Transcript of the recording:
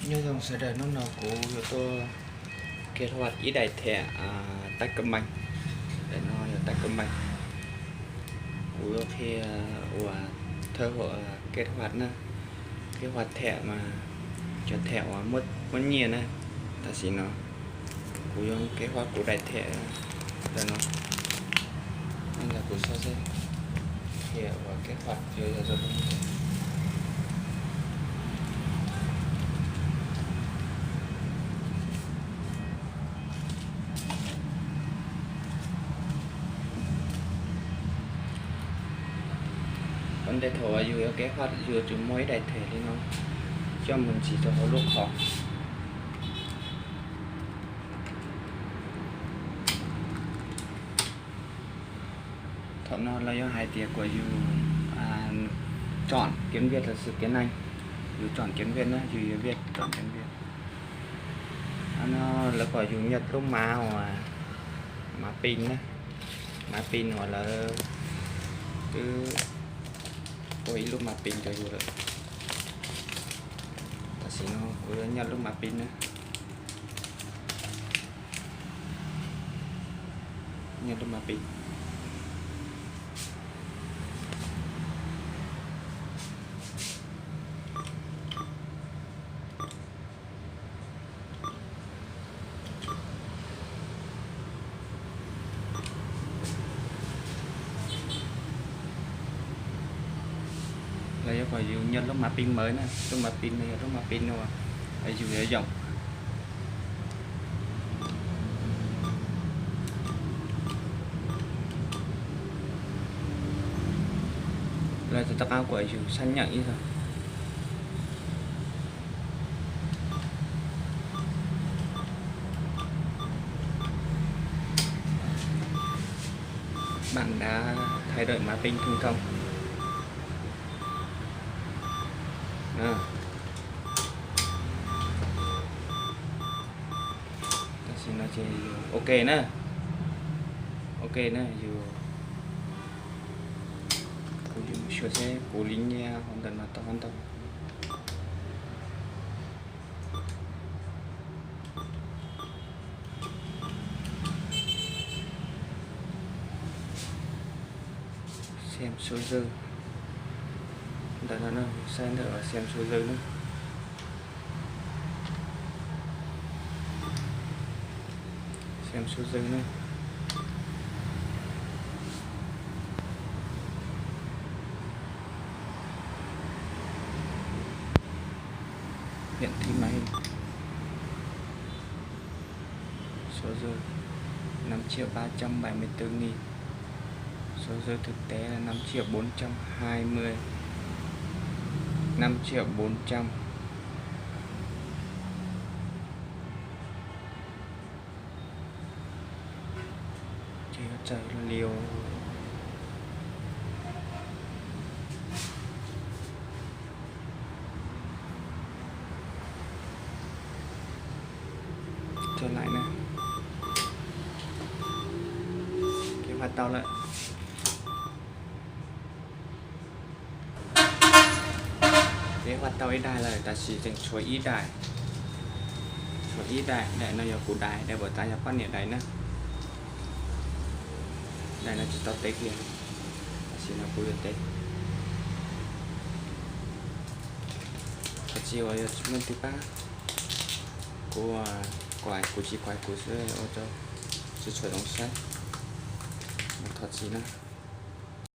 Nyob zoo sawv daws, hnub no kuv yuav tuaj kích hoạt ib daim thẻ tắt cơm mềm. Daim no yog tắt cơm mềm. Kuv yuav qhia ua thawj hua kích hoạt na, kích hoạt thẻ mas cov thẻ uas muab nyiaj na. Tam sim no kuv yuav kích hoạt kuv daim thẻ ntawm no. Ntawm kuv xav xwb, qhia ua kích hoạt yog yog rau Ua ntej thaum uas yus yuav kích hoạt yus yuav tsum muaj ib daim thẻ li no coj mus ntxiv rau hauv lub qhov. Thaum no lawv yuav hais tias kom yus chọn kiếm Việt là sự tiến hành. Yus chọn kiếm Việt na, yus yuav Việt, chọn kiếm Việt. No lawv kom yus nhập lub mã uas mã pin na, mã pin uas lawv twb ua ib lub mã pin rau yus lawm. Tam sim no kuv yuav nhập lub mã pin na. Nhập lub mã pin. Lawv yuav kom yus nhập lub mã pin mới na, lub mã pin no yog lub mã pin uas yus yuav dùng. Lawv rov qab kom yus xác nhận ib zaug. Bạn đã thay đổi mã pin thành công. Tam sim no ces yus ok na, ok na, yus, kuv yuav mus xyuas seb kuv li nyiaj hauv ntawm no tau ntau. Xem số dư. Ntawm no na, saib ntawm xem số dư na. Xem số dư na. Hiển thị màn hình. Số dư năm triệu ba trăm bảy mươi tư nghìn. Số dư thực tế là năm triệu bốn trăm hai mươi. Năm triệu bốn trăm. Ces yuav txawm liu. Trở lại na. Kích hoạt tau lawm. Kích hoạt tau ib daim lawm, tab sis tseem tshuav ib daim. Tshuav ib daim, daim no yog kuv daim, daim npawb tas yog poj niam daim na. Daim no tsis tau teb kiag, tam sim no kuv yuav teb. Thov txim uas yog tsis muaj leej twg pab, kuv, kuv tsis kuv xwb ua rau tsis tshua zoo saib, thov txim na.